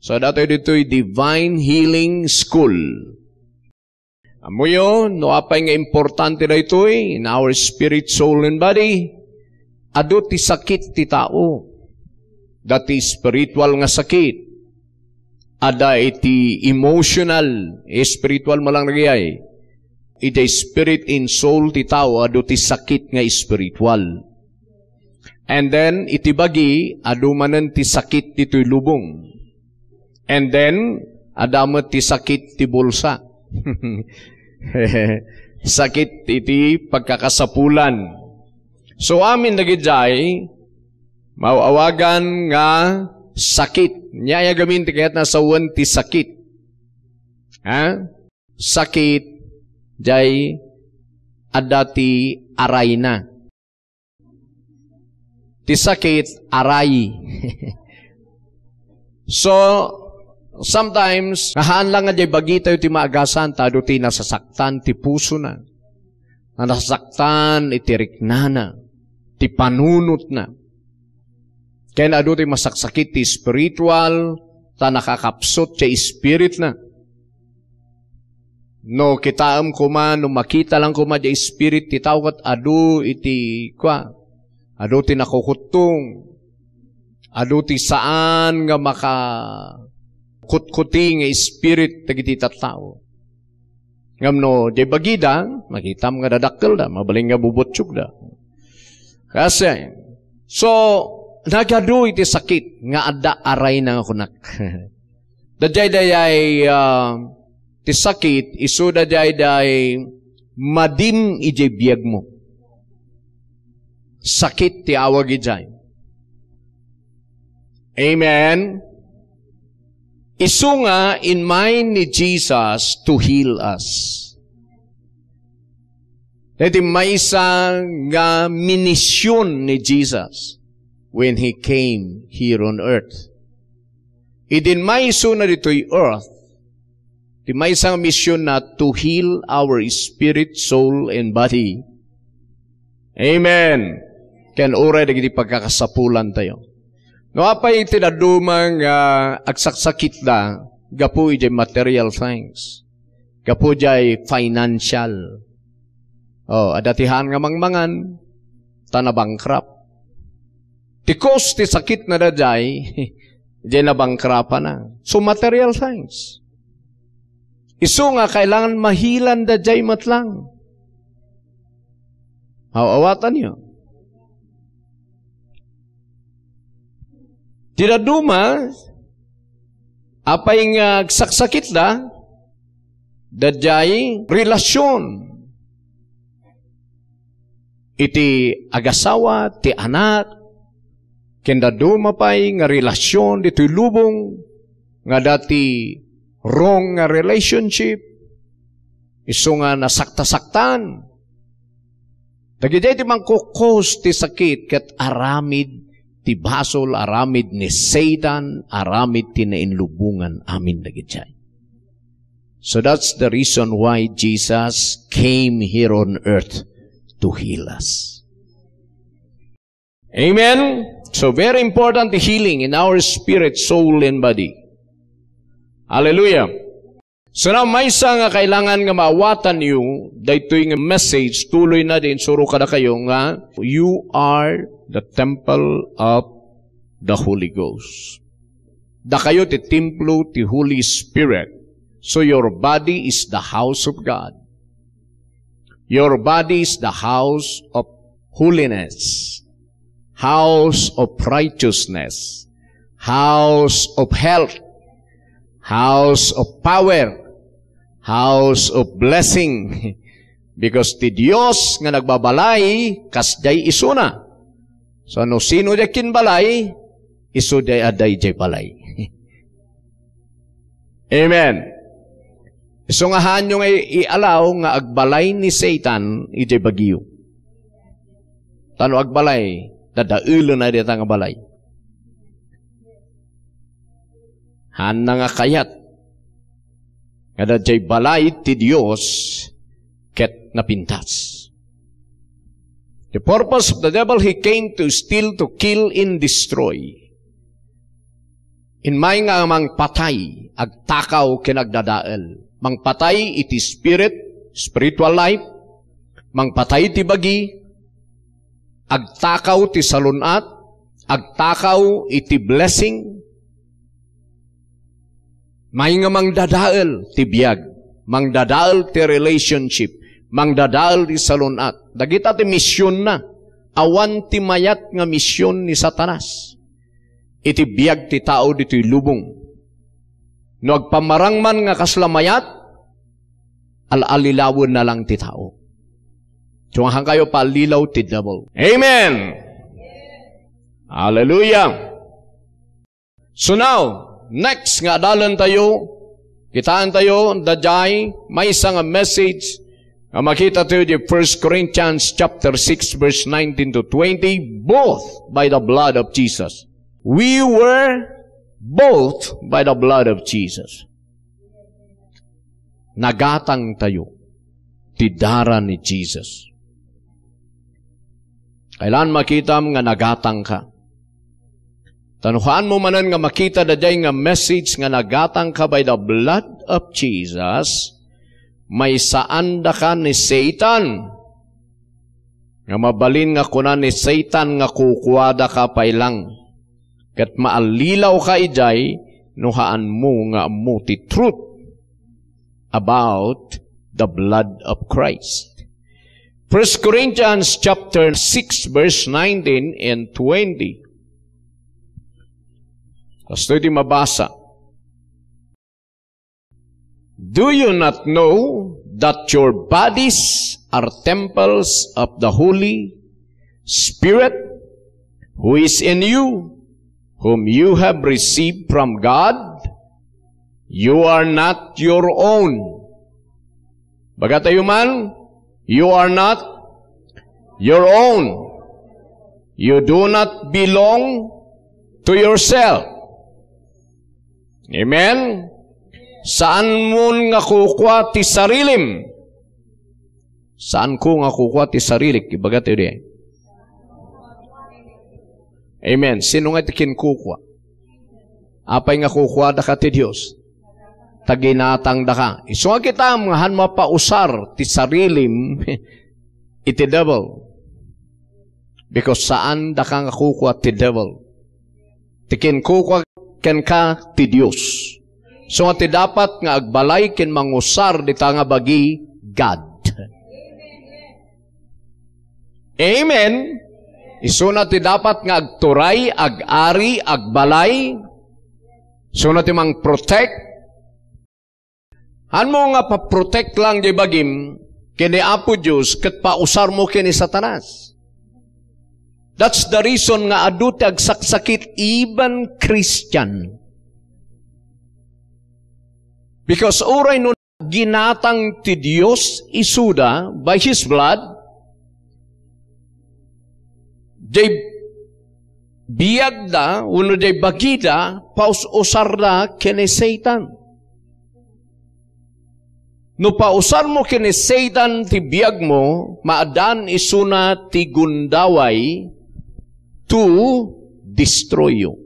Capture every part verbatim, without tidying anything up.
So, datoy ditoy Divine Healing School. Ammoyo, no apay nga importante daytoy in our spirit, soul, and body, adu ti sakit ti tao. Adda ti spiritual nga sakit. Adda iti emotional, spiritual mo lang nagayay. Iti spirit and soul ti tao, adu ti sakit nga spiritual. And then, iti bagi, adu manen ti sakit ditoy lubong. And then, adda met ti sakit ti bulsa. Sakit iti pagkakasapulan. So, amin dagiti maaw-awagan nga sakit. Ania gamin ti kayatna a sawen ti sakit. Ha? Sakit, jay adda ti arayna. Ti sakit, aray. So, sometimes, nga haan lang nga jay bagitayo ti maagasan, ta adu ti nasasaktan ti pusona. Nasasaktan iti riknana, ti panunotna. Ken adu ti masaksakit ti spiritual, ta nakakapsut ti spiritna. No kitaem koma, no makita lang koma ti spirit ti tao ket adu iti kua, adu ti nakukuttong, adu ti saan nga makakutkuti nga spirit dagiti tattao. Ngem no di bagida, makitam nga dadakkelda, mabalin nga bubutsuda. Kasi, so, nagadu iti sakit nga adda arayna nga kunak. Daydiay, ah, ti sakit, isu daydiay day madim idiay biagmo. Sakit ti awag idiay. Amen. Isu nga in mind ni Jesus to heal us. Daydi maysa nga minisyon ni Jesus when he came here on earth. Idi maisuna ditoy earth, ti maysa nga missionna to heal our spirit, soul, and body. Amen. Ken uray dagiti pagkakasapulantayo. No apay ti dadduma nga agsaksakitda gapu idiay material things, gapu idiay financial. Oh, adda ti haan nga mangmangan, ta nabankrupt. Ti cause ti sakitna daydiay, idiay nabankrupt-na. So, material things. Isu nga kailangan mahilanda daydiay met lang. Aw-awatanyo. Ti dadduma, apay nga agsaksakitda, daydiay relasion iti agasawa, ti anak, ken dadduma pay nga relasion ditoy lubong nga adda ti wrong nga relationship, isu nga nasaktasaktan. Dagiti ti mangko-cause ti sakit ket aramid ti basol, aramid ni Satan, aramid ti nainlubongan amin dagiti. So that's the reason why Jesus came here on earth to heal us. Amen? So very important the healing in our spirit, soul, and body. Hallelujah. So now, maysa nga kailangan nga maawatanyo, daytoy nga message, tuloyna ti insuro kadakayo nga, you are the temple of the Holy Ghost. Dakayo ti templo ti Holy Spirit. So your body is the house of God. Your body is the house of holiness, house of righteousness, house of health, house of power, house of blessing. Because ti Dios nga nagbabalay, kasdiay isuna. So, no sino diay kinbalay, isu diay adda idiay balay. Amen. Isu nga haanyo nga i-, i-allow nga agbalay ni Satan idiay bagiyo. Ta no agbalay, dadaelena dayta nga balay. Haanna nga kayat nga daydiay balay ti Dios ket napintas. The purpose of the devil, he came to steal, to kill, and destroy. Immay nga mangpatay, agtakaw ken agdadael. Mangpatay iti spirit, spiritual life, mangpatay iti bagi, agtakaw ti salun-at, agtakaw iti blessing, may nga mangdadael ti biag, mangdadael ti relationship, mangdadael ti salun-at. Dagita ti missionna. Awan ti mayat nga mission ni Satanas iti biag ti tao ditoy lubong. No agpammarang man nga kasla mayat, al-alilawenna lang ti tao. Sumahankayo paallilaw ti devil. Amen! Hallelujah! So now, next nga adalen tayo, kitaan tayo, daydiay, maysa nga message, nga makita tayo di First Corinthians chapter six, verse nineteen to twenty, both by the blood of Jesus. We were both by the blood of Jesus. Nagatang tayo ti dara ni Jesus. Kailan makitam nga nagatang ka? Tanuhaan mo manen nga makita daydiay nga message nga nagatang ka by the blood of Jesus, may saan daka ni Satan. Nga mabalin nga kuna ni Satan nga kukuada ka pay lang. Ket maallilaw ka idiay no haan mo nga ammo ti truth about the blood of Christ. First Corinthians chapter six, verse nineteen and twenty. Kastoy ti mabasa. Do you not know that your bodies are temples of the Holy Spirit who is in you, whom you have received from God? You are not your own. Baga tayo man, you are not your own. You do not belong to yourself. Amen? Saan mo nga kukua ti sarilim? Saan ko nga kukua ti sarilik? Ibaga tayo di. Amen. Sino nga ti kinkukua? Apay nga kukuada ka ti Dios? Taginatang daka. Isu nga kitam nga han mapausar ti sarilim iti devil. Because saan daka nga kukua ti devil. Ti kinkukua kenka ti Dios. So nga ti dapat nga agbalay ken mangusar dita nga bagi, God. Amen. Isuna ti dapat nga agturay, ag-ari, agbalay. Isuna ti mang-protect. Hanmo nga pa-protect lang di bagim ken ni Apo Dios ket pausarmo ken ni Satanas. That's the reason nga adu ti agsaksakit, even Christian. Because uray no ginatang ti Dios isuda by His blood, jay biagda wenno jay bagida, paus-usarda ken ni Satan. No pausarmo ken ni Satan ti biagmo, maaddaan isuna ti gundaway to destroy you.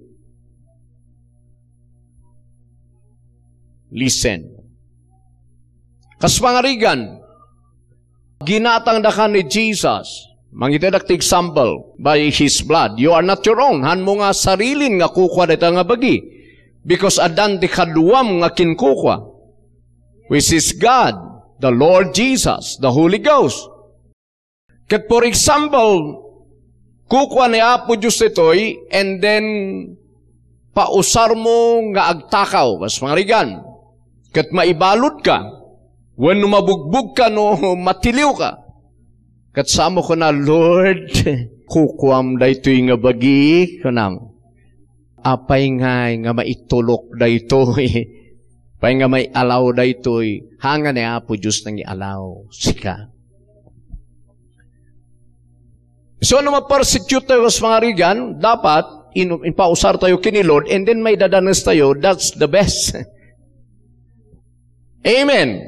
Listen. Kas pangarigan, ginatang daka ni Jesus. Mangitedak ti example by His blood. You are not your own. Hanmo nga sarilin nga kukua dayta nga bagi. Because addan ti kaduam nga kinkukua, which is God, the Lord Jesus, the Holy Ghost. Ket for example, kukua ni Apo Dios ditoy, and then pausarmo nga agtakaw, kas pangarigan. Ket maibaludka, wenno mabugbogka no matiliwka. Ket samo kuna, "Lord, kukuam daytoy nga bagi," kunam. Apay ngay nga maitulok daytoy? Apay nga maialaw daytoy? Haan nga ni Apo Dios nangialaw sika. So, no ma-persecute tayo, kas pangarigan, dapat in-, impausar tayo ken ni Lord, and then maidadanes tayo, that's the best. Amen.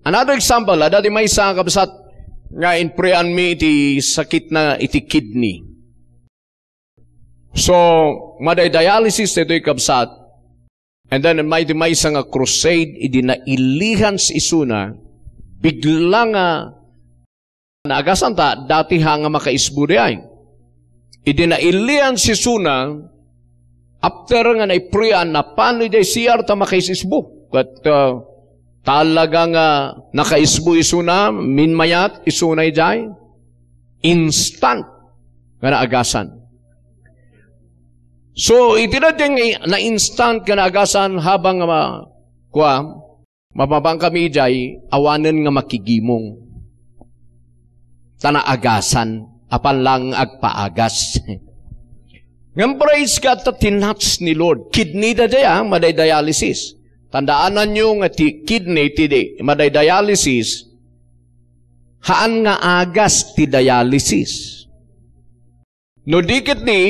Another example, adda ti maysa, kabsat, nga inpreanmi iti sakitna iti kidney. So, madi-dialysis daytoy, kabsat. And then, may di maysa nga crusade, idi nailihan ti isuna, bigla nga naagasan ta, dati ha nga makaisbo di ay. Idi nailihan ti isuna, after nga naiprian, napan idiay C R ta makaisbo. Ket, uh, talaga nga nakaisbo isuna, minmayat isuna idiay. Instant nga naagasan. So, iti daydiay nga na-instant nga naagasan habang nga ma-, kua, mababang kami idiay, awanen nga makigimong. Ta naagasan, apan lang agpaagas. Ngem praise God ta tinatch ni Lord. Kidney daydiay, ah, maday dialysis. Tandaananyo nga ti kidney ti di-, maday dialysis, haan nga agas ti dialysis. No di ketdi,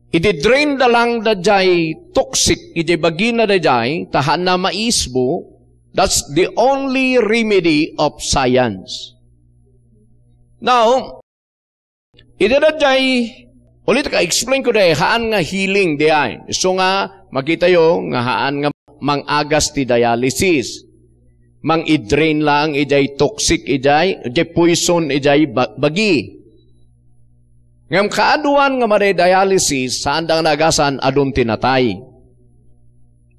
idi drain da lang daydiay toxic, idiay bagina daydiay, ta haanna maisbo, that's the only remedy of science. Now, idi daydiay, ulit ka, explain ko daydiay, haan nga healing daydiay. Isu nga, makitayo nga haan nga mang-agas ti dialysis. Mang-i-drain lang idiay toxic idiay, idiay poison idiay ba-, bagi. Ngem kaaduan nga madi-dialysis, saan da nga naagasan, adun ti natay.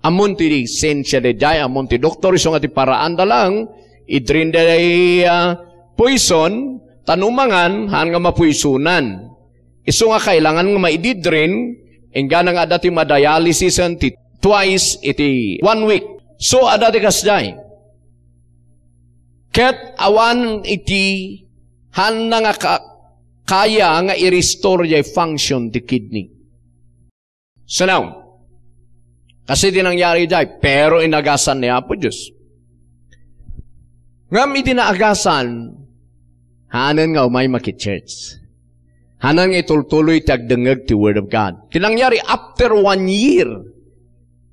Ammon ti siensia daydiay, ammon ti doktor, isu nga ti paraanda lang, i-drain daydiay, ah, poison, ta no mangan, haan nga mapoisonan. Isu nga kailangan nga maidi-drain, inggana nga adda ti madialysis ti twice iti one week. So, adda ti kasdiay. Ket awan iti haanna nga ka-, kaya nga i-restore jay function ti kidney. So now, kasi ti nangyari jay, pero inagasan ni Apo Dios. Ngem iti naagasan, haanen nga umay maki-church. Haanen nga itultuloy ti agdengngeg ti Word of God. Ti nangyari after one year,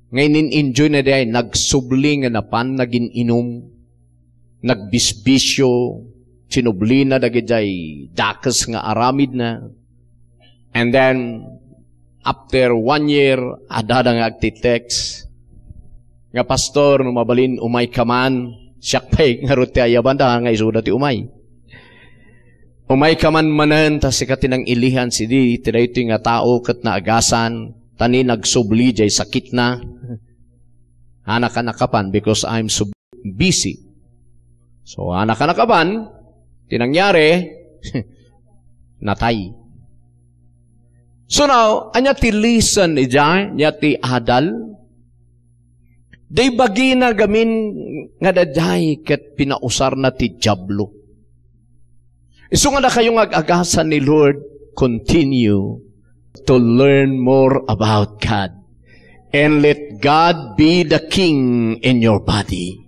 nga inin-enjoy na diay, nagsubli nga napan nagin-inum, nagbisbisio, sinublina dagidiay dakes nga aramidna. And then, after one year, adda nga agti-text nga, "Pastor, no mabalin, umayka man. Siak pay ngarud ti ayabanda nga isuda ti umay. Umayka man manen, ta sika ti nang-ilihan sidi ti daytoy nga tao ket naagasan, ta ni nagsubli jay sakitna." Haanka nakapan because I'm so busy. So, haanka nakapan, ti nangyari, natay. So now, ania ti lesson idiay, ania ti adal? Di bagina gamin nga daydiay ket pinausarna ti Diablo. Isu nga dakayo nga ag-agasan ni Lord, continue to learn more about God. And let God be the king in your body.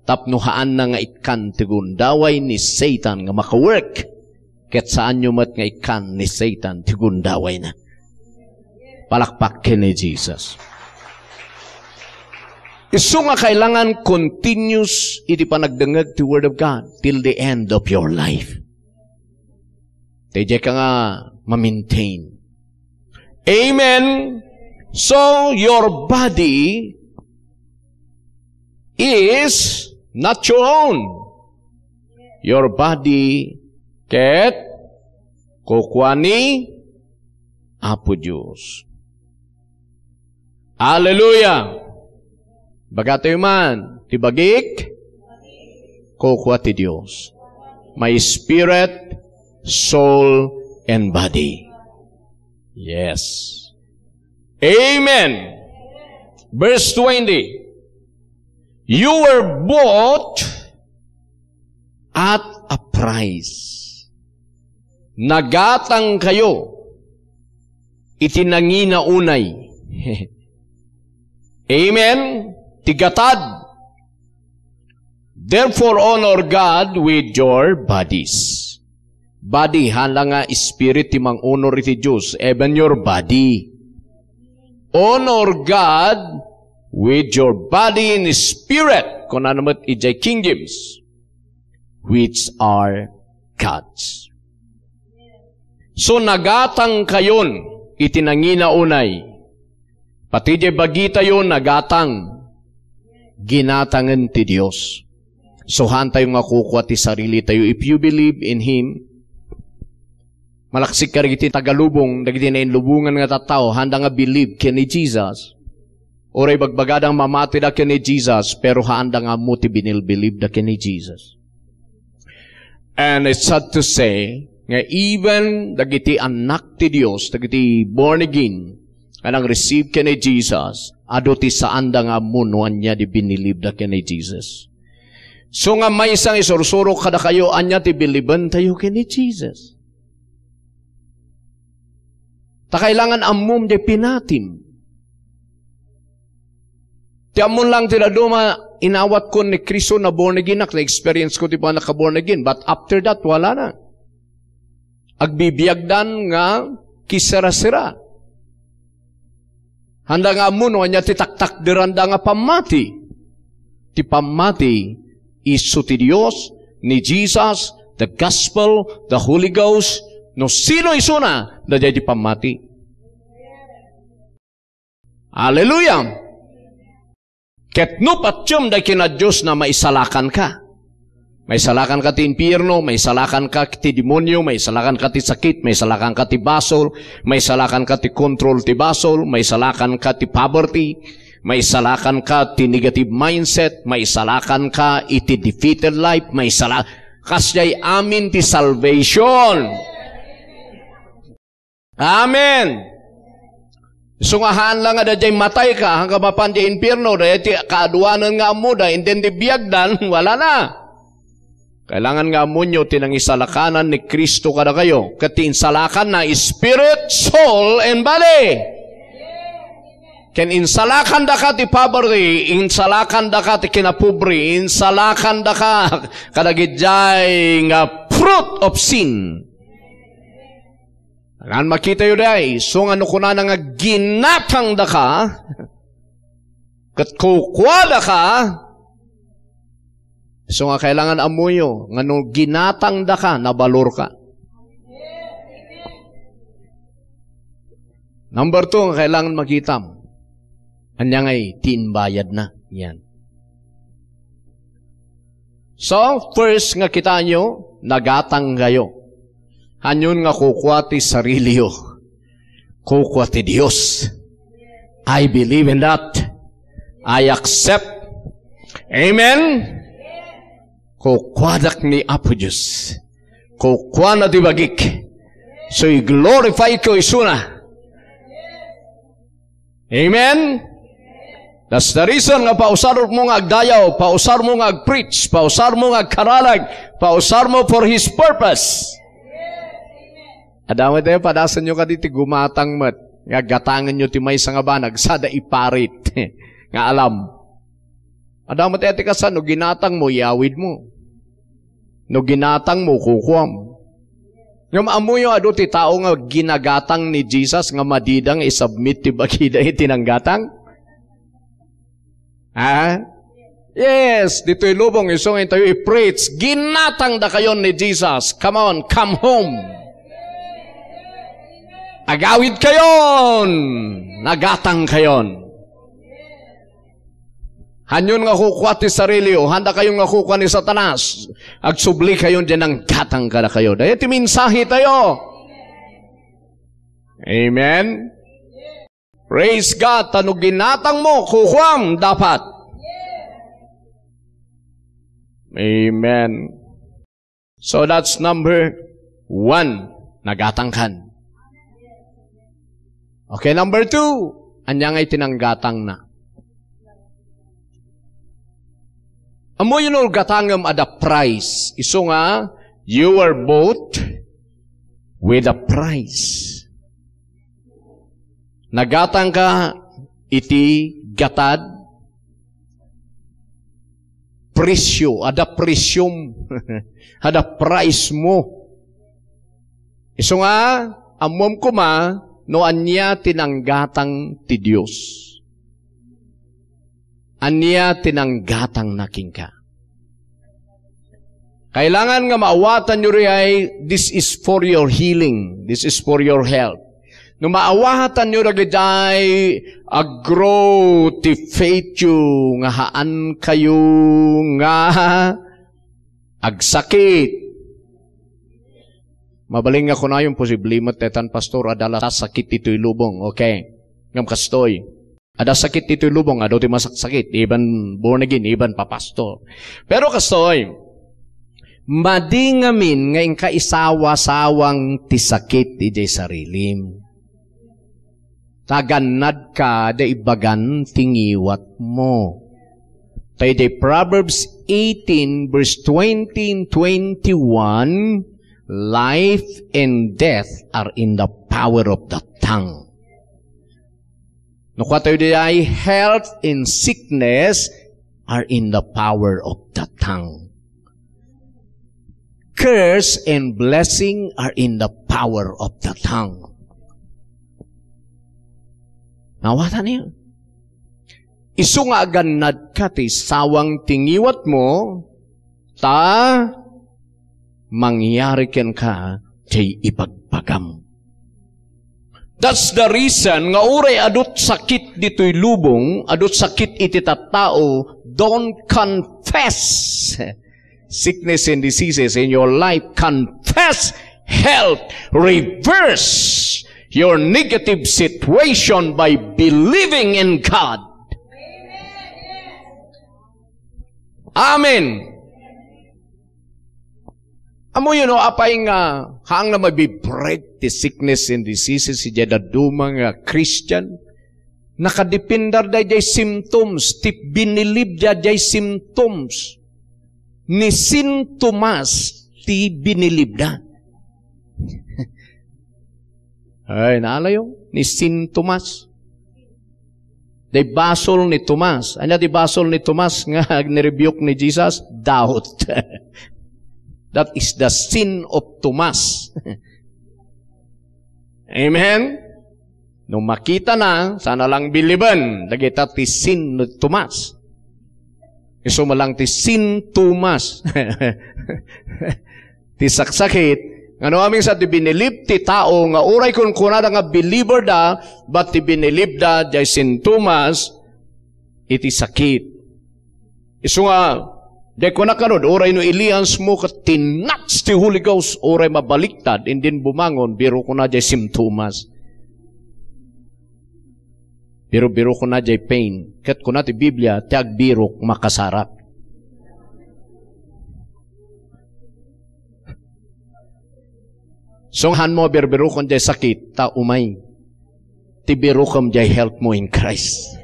Tapno haanna nga ikkan ti gundaway ni Satan nga maka-work, ket saanyo met nga ikkan ni Satan ti gundawayna. Palakpak kenni Jesus. Isu nga kailangan continuous iti panagdengngeg ti Word of God till the end of your life. Daydiay ka nga ma-maintain. Amen. So, your body is not your own. Your body ket kukua ni Apo Dios. Hallelujah! Bagatayo man, ti bagik, kukua ti Dios. My spirit, soul, and body. Yes. Amen. Verse twenty. You were bought at a price. Nagatangkayo iti nanginaunay. Amen? Ti gatad. Therefore, honor God with your bodies. Body, haan la nga spirit ti mang-honor iti Dios, even your body. Honor God with your body and spirit. Kunana met idiay King James, which are God's. So, nagatangkayon iti nanginaunay. Pati diay bagitayo nagatang, ginatangen ti Dios. So, haantayo nga kukua ti sarilitayo. If you believe in Him, malaksid kadagiti taga-lubong, dagiti nainlubongan nga tattao, haanda nga believe ken ni Jesus. Uray bagbagada nga mamatida ken ni Jesus, pero haanda nga ammo ti binilbilibda ken ni Jesus. And it's sad to say nga even dagiti annak ti Dios, dagiti born again, nga nang-receive ken ni Jesus, adu ti saanda nga ammo no ania ti binilibda ken ni Jesus. So nga maysa nga isursurok kadakayo, ania ti bilibentayo ken ni Jesus? Ta kailangan ammom diay pinatim. Ti ammon lang ti dadduma, inawat ko ni Cristo, na born again ak, na-experience ko ti pannaka-born again. But after that, wala na. Agbibiagdan nga kisera-sera. Haanda nga ammo no ania ti taktakderanda nga pammati. Ti pammati, isu ti Dios, ni Jesus, the gospel, the Holy Ghost, no sino isuna, daydiay ti pammati. Hallelujah! Ket no patiem daytoy a Dios na maisalakanka. Maisalakanka ti impierno, maisalakanka ti demonio, maisalakanka ti sakit, maisalakanka ti basol, maisalakanka ti kontrol ti basol, maisalakanka ti poverty, maisalakanka ti negative mindset, maisalakanka iti defeated life, maisala-, kasdiay amin ti salvation. Amen. Isu nga haan lang nga daydiay matayka, haan ka mapan diay impierno, daydiay ti kaaduanan nga ammoda, and then ti biagdan, wala na. Kailangan nga ammonyo ti nangisalakanan ni Cristo kadakayo, ket ti insalakanna, spirit, soul, and body. Ken insalakandaka ti poverty, insalakandaka ti kinapobre, insalakandaka kadagiti nga fruit of sin. Awan makitayo diay, isu nga no kunana nga ginatangdaka, ket kukuadaka, isu nga kailangan ammoyo, nga no ginatangdaka, nabalorka. Number two, nga kailangan makitam, ania ngay ti imbayadna? Yan. So, first nga kitaenyo, nagatangkayo. Haan nga kukua ti sariliyo. Kukua ti Dios. I believe in that. I accept. Amen? Kukuadak ni Apo Dios. Kukuana ti bagik. So, i-glorify ko isuna. Amen? That's the reason nga pausarmo nga agdayaw, pausarmo nga agpreach, pausarmo nga agkararag, pausarmo for His purpose. Adda met, eh, padasenyo kadi ti gumatang met, nga gatangenyo ti maysa nga banag, sada iparit, nga alam. Adda met, eh, ti kasano, ginatangmo, iyawidmo. No ginatangmo, kukuam. Ngem ammoyo, adu ti tao nga ginagatang ni Jesus nga madida nga isubmit ti bagida iti nanggatang? Ha? Yes, ditoy lubong, isu nga intayo i-preach, ginatangdakayon ni Jesus. Come on, come home. Agawidkayon, nagatangkayon. Hanyon nga kukua ti sariliyo, haandakayon nga kukua ni Satanas. Agsublikayon diay nanggatang kadakayo. Dayta ti mensahetayo. Amen. Praise God. Ta no ginatangmo, kukuam dapat. Amen. So that's number one, nagatangkan. Okay, number two, ania ngay ti nanggatangna? Ammoyo no gatangem adda price. Isu nga, you were bought with a price. Nagatangka iti gatad, presyo, adda presyom, adda price mo. Isu nga, ammom koma no ania ti nanggatang ti Dios. Ania ti nanggatangna kenka? Kailangan nga maawatanyo diay, this is for your healing. This is for your health. No maawatanyo dagidiay, aggrow ti faith yo nga haankayo nga agsakit. Mabalin nga kunayon, posible met daytan, Pastor, adda la sakit ditoy lubong. Okay. Ngem kastoy, adda sakit ditoy lubong, adu ti masaksakit, even born again, even papastor. Pero kastoy, madi ngamin nga inka isawa-sawang ti sakit idiay sarilim. Ta gannadka da ibagan ti ngiwatmo. Ta idiay Proverbs eighteen, verse twenty and twenty-one, "Life and death are in the power of the tongue." No kuatayo diay, health and sickness are in the power of the tongue. Curse and blessing are in the power of the tongue. Naawatan niyo? Isu nga agannadka ti sawang ti ngiwatmo, ta mangyari kenka ti ibagbagam. That's the reason nga uray adut sakit ditoy lubong, adut sakit iti tattao, don't confess sickness and diseases in your life. Confess health. Reverse your negative situation by believing in God. Amen. Ammoyo no apay nga haanna mabibreak ti sickness and diseases idiay dadduma nga Christian? Nakadepender daydiay symptoms, ti binilib daydiay symptoms. Ni Saint Tomas ti binilibda. Ay, naalayo, ni Saint Tomas. Di basol ni Tomas. Ania di basol ni Tomas nga agnirebuke ni Jesus? Doubt. That is the sin of Tomas. Amen? No makitana, saan lang biliben, dagita ti sin ni Tomas. Isu met lang ti Saint Tomas. Ti saksakit, nga no amin sa ti binilib ti tao nga uray kunkunada nga believer da, but ti binilib da, diay Saint Tomas, iti sakit. Isu nga, diay kunak kano, uray no ilians mo ket tinats ti Holy Ghost, uray mabaliktad, indin bumangon, biro kuna diay Saint Tomas. Biro-biro kuna diay pain. Ket kuna ti Biblia, ti agbirok, makasarak. Sunghan mo, birbirokon diay sakit, ta umay. Ti birokem diay health mo in Christ.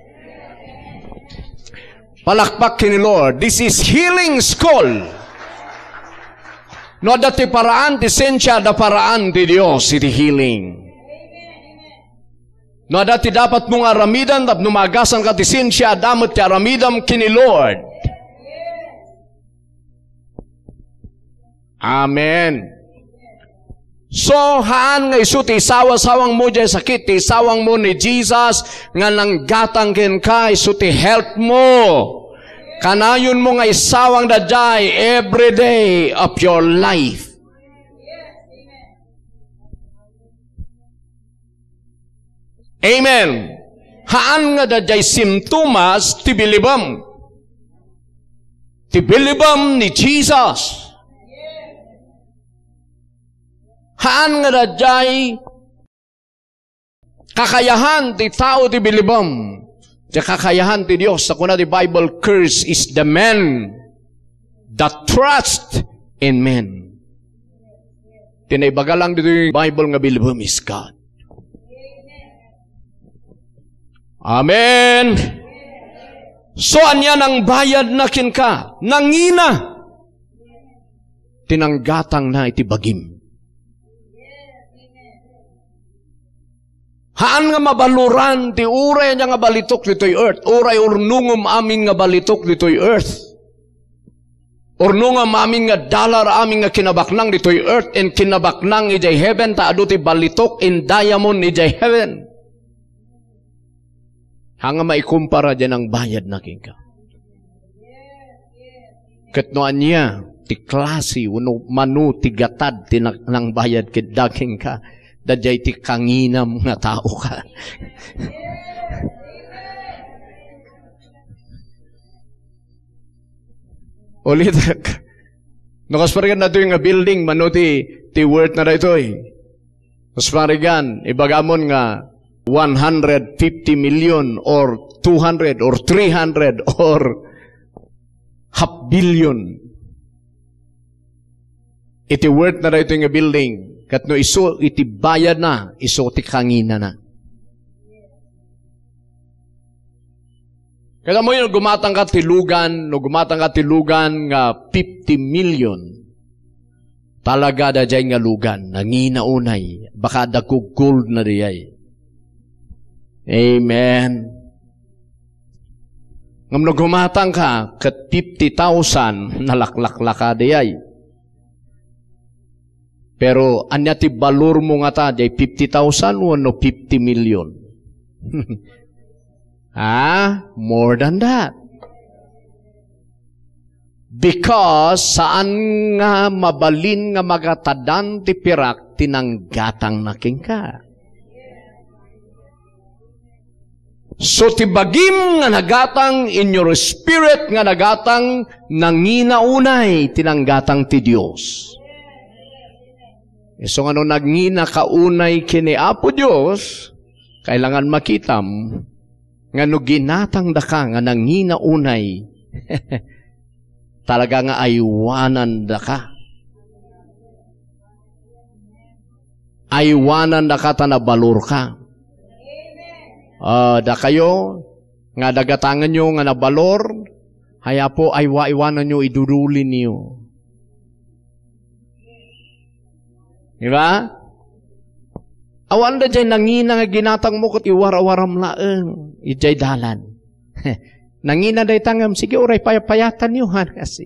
Palakpak ken ni Lord. This is healing school. No adda ti paraan ti siensia, adda paraan ti Dios iti healing. No adda ti dapat mo nga aramiden tapno maagasanka ti siensia, adda met ti aramidem ken ni Lord. Amen. So, haan nga isu ti isawa-sawang mo diay sakit, ti isawang mo ni Jesus nga nanggatang kenka, isu ti health mo. Kanayon mo nga isawang daydiay every day of your life. Amen. Haan nga daydiay simptomas ti bilibem. Ti bilibem ni Jesus. Haan nga daydiay kakayahan ti tao ti bilibem. Ti kakayahan ti Dios, ta kuna ti Bible, "Curse is the man that trust in man." Ti naibaga lang ditoy Bible nga bilibem is God. Amen. So, ania nang bayadna kenka? Nangina ti nanggatangna iti bagim. Haan nga mabaluran ti uray ania nga balitok ditoy earth. Uray urnongem amin nga balitok ditoy earth. Urnongem amin nga dollar amin nga kinabaknang ditoy earth and kinabaknang idiay heaven, ta adu ti balitok in diamond idiay heaven. Haan nga maikumpara diay nangbayadna kenka. Ket no ania ti klase wenno mano ti gatad ti na-, nangbayad ket kenka, daydiay ti kanginam nga tao ka. Ulitek, no kas parigan daytoy nga building, mano ti, ti worth na daytoy? Kas parigan, ibagamon nga one hundred fifty million or two hundred or three hundred or half billion. Iti worth na daytoy nga building, ket no isu iti bayadna, isu ti kanginana. Ket ammoyo, no gumatangka ti lugan, no gumatangka ti lugan nga fifty million, talaga daydiay nga lugan, nangina unay, baka adda gold na daydiay. Amen. Ngem no gumatangka ket fifty thousand, nalaklaklaka daydiay. Pero ania ti balormo ngata, diay fifty thousand wenno fifty million? Ah, more than that. Because saan nga mabalin nga magatadan ti pirak ti nanggatangna kenka. So, ti bagim nga nagatang, in your spirit nga nagatang, nangina unay ti nanggatang ti Dios. Isu nga no nanginaka unay ken ni Apo Dios, kailangan makitam nga no ginatangdaka nga nangina unay, talaga nga aywanandaka. Aywanandaka ta nabalorka. Ah, dakayo nga dagatangenyo nga nabalor, hay Apo, aywa-aywananyo, idudulinyo. Di ba? Awan daydiay nangina nga ginatangmo ket iwarawaram laeng idiay dalan. Nangina dayta ngem, sige, uray payapayatanyo, han, kasi.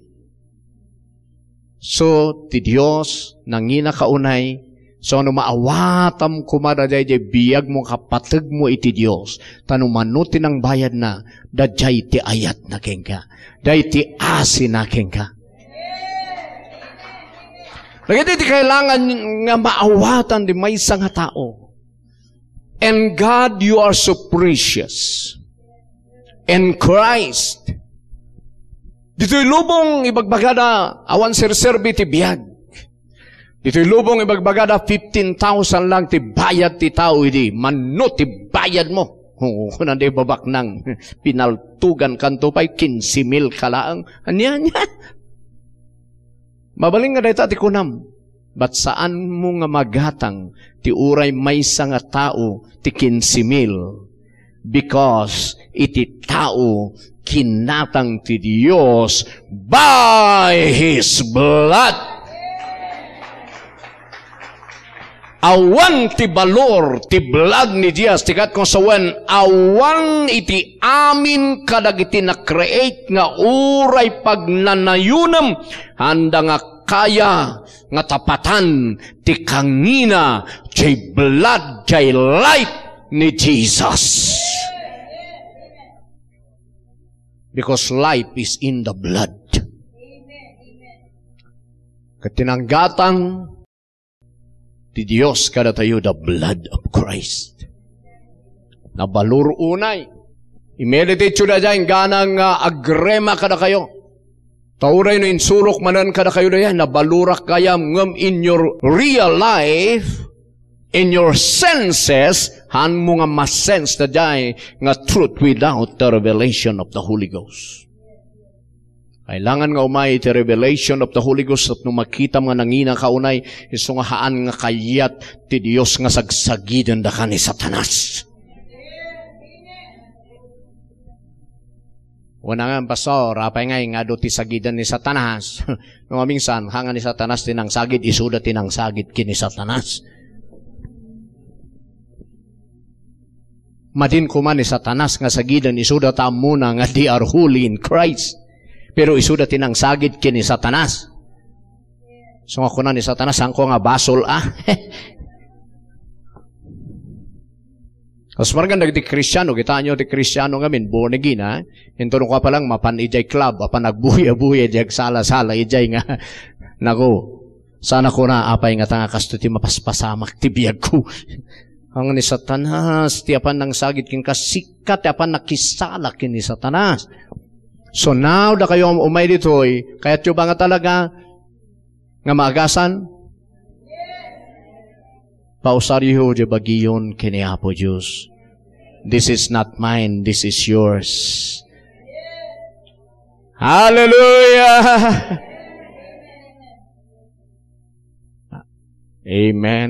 So, ti Dios, nanginaka unay, so, no maawatam koma daydiay biagmo, kapategmo iti Dios, ta no mano ti nangbayadna, daydiay ti ayatna kenka, daydiay ti asina kenka. Dagiti ti kailangan nga maawatan ti maysa nga tao. And God, you are so precious. And Christ. Ditoy lubong, ibagbagada, awan serserbi ti biag. Ditoy lubong, ibagbagada, fifteen thousand lang ti bayad ti tao idi. Mano ti bayadmo? Oo, kunan di babaknang, pinaltugan kanto pay, quince mil ka laeng. Ania, ania? Mabalin nga dayta ti kunam, but saanmo nga magatang ti uray maysa nga tao ti quince mil, because iti tao kinatang ti Dios by His blood. Awan ti balor ti blood ni Jesus, ti kat kung sawen, awan iti amin kadagiti na-create nga uray pagnanayonem, anda nga kaya nga tapatan ti kangina jay blood, jay life ni Jesus. Because life is in the blood. Ket tinanggatang ti Dios kadatayo, the blood of Christ. Nabalor unay. I-meditate yo daydiay, inggana nga agrema kadakayo. Ta uray no insurok manen kadakayo daydiay, nabalorak gayam, ngem in your real life, in your senses, hanmo nga ma-sense daydiay nga truth without the revelation of the Holy Ghost. Kailangan nga umay iti revelation of the Holy Ghost, tapno makitam nga nanginaka unay, isu nga haan nga kayat ti Dios nga sagsagidendaka ni Satanas. Una nga, Pastor, apay nga adu ti sagiden ni Satanas? No, maminsan, haan nga ni Satanas ti nangsagid, isuda ti nangsagid ken ni Satanas. Madin koma ni Satanas nga sagiden, isuda ta ammona nga they are holy in Christ. Pero isuda ti nangsagid ken ni Satanas. So nga kuna ni Satanas, "Saanko nga basol, ah?" Kas margan dagiti Kristiano, kitaenyo ti Kristiano ngamin, born again, ha? Inton kua pa lang, mapan idiay club, apan agbuya-buya, idiay agsala-sala, idiay nga, naku, Saan a kuna, apay ngata nga kastoy ti mapaspasamak ti biagko? Ang ni Satanas, ti apan nangsagid kenka, sika ti apan nakisala ken ni Satanas. So now, dakayo umay ditoy, kayatyo ba nga talaga nga maagasan? Pausaryo diay bagiyon ken ni Apo Dios. This is not mine, this is yours. Hallelujah! Amen.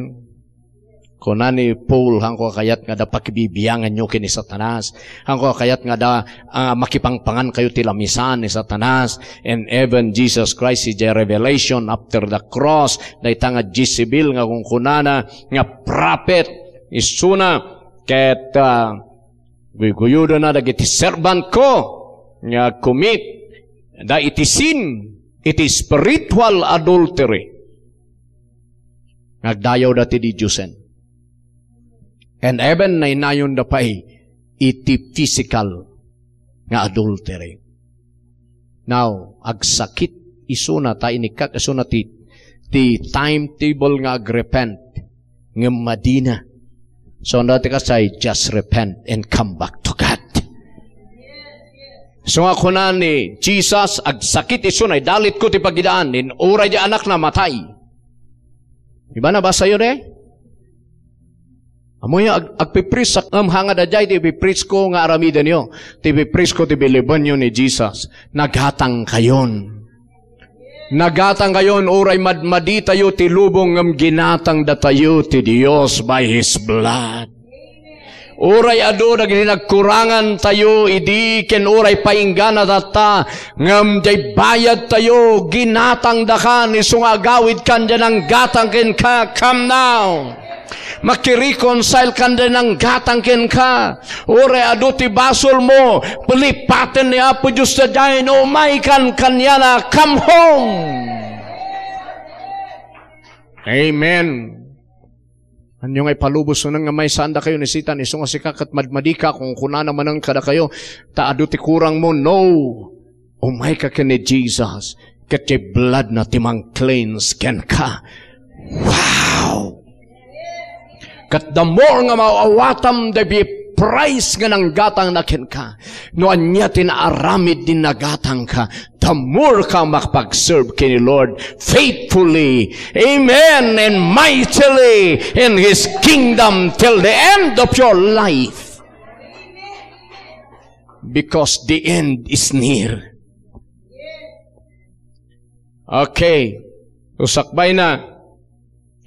Kuna ni Paul, "Haanko a kayat nga adda pakibibianganyo ken ni Satanas. Haanko a kayat nga adda, ah, makipangpangan kayo ti lamisan ni Satanas." And even Jesus Christ, idiay Revelation after the cross, dayta nga Jezebel nga kunkunana nga prophet, isuna, ket, ah, guyguyodana dagiti servantko nga agcommit da iti sin, iti spiritual adultery. Nga agdayawda ti didiosen. And even naynayonda pay iti physical nga adultery. Now, agsakit isuna, ta inikkak isuna ti, ti timetable nga agrepent, ngem madina. So, no, ti kasay, just repent and come back to God. So nga kuna ni Jesus, agsakit isuna, idalitko ti pagidaan, nin uray di anakna matay. Di ba nabasayo de? Ammoyo, ag-, agpipreach-ak, ngem hangad a diay ti ipipreach-ko nga aramidenyo. Ti ipipreach-ko ti bilibennyo ni Jesus. Nagatangkayon. Nagatangkayon, uray madmaditayo ti lubong ngem ginatangdatayo ti Dios by His blood. Uray adu dagiti nagkurangantayo idi ken uray painggana tatta, ngem diay bayadtayo, ginatangdakan, isu nga agawidkan diay nanggatang kenka. Come now. Makireconcile kan diay nanggatang kenka. Uray adu ti basolmo, palipaten ni Apo Dios daydiay no umaykan kaniana. Come home. Amen. Ania nga ipalubos, no, nga maisandakayo ni Satan, isu nga sika ket madmadika, kunkunana manen kadakayo, ta adu ti kurangmo, no. Umayka ken ni Jesus, ket ti blood na ti mang-cleanse kenka. Wow! Ket the more nga maawatam dagiti price nga nanggatangna kenka, no ania ti naaramid ti nagatangka, the more ka makapag-serve ken ni Lord faithfully, amen, and mightily in His kingdom till the end of your life. Because the end is near. Okay. Usakbayna,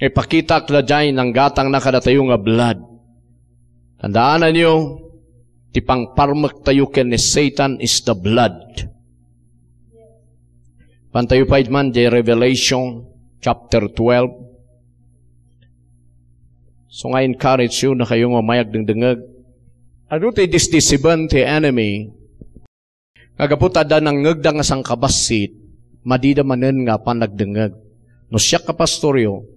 ipakitak daydiay nanggatangna kadatayo nga blood. Tandaananyo, ti pangparmektayo ken ni Satan is the blood. Pantayo pay man di Revelation chapter twelve. So nga encourage you na kayo nga mayagdengdengeg. Adu ti disdisiben ti enemy. Nga gapu ta adda nangngegda nga sangkabassit, madida manen nga apan nagdengngeg. No siak a pastoryo,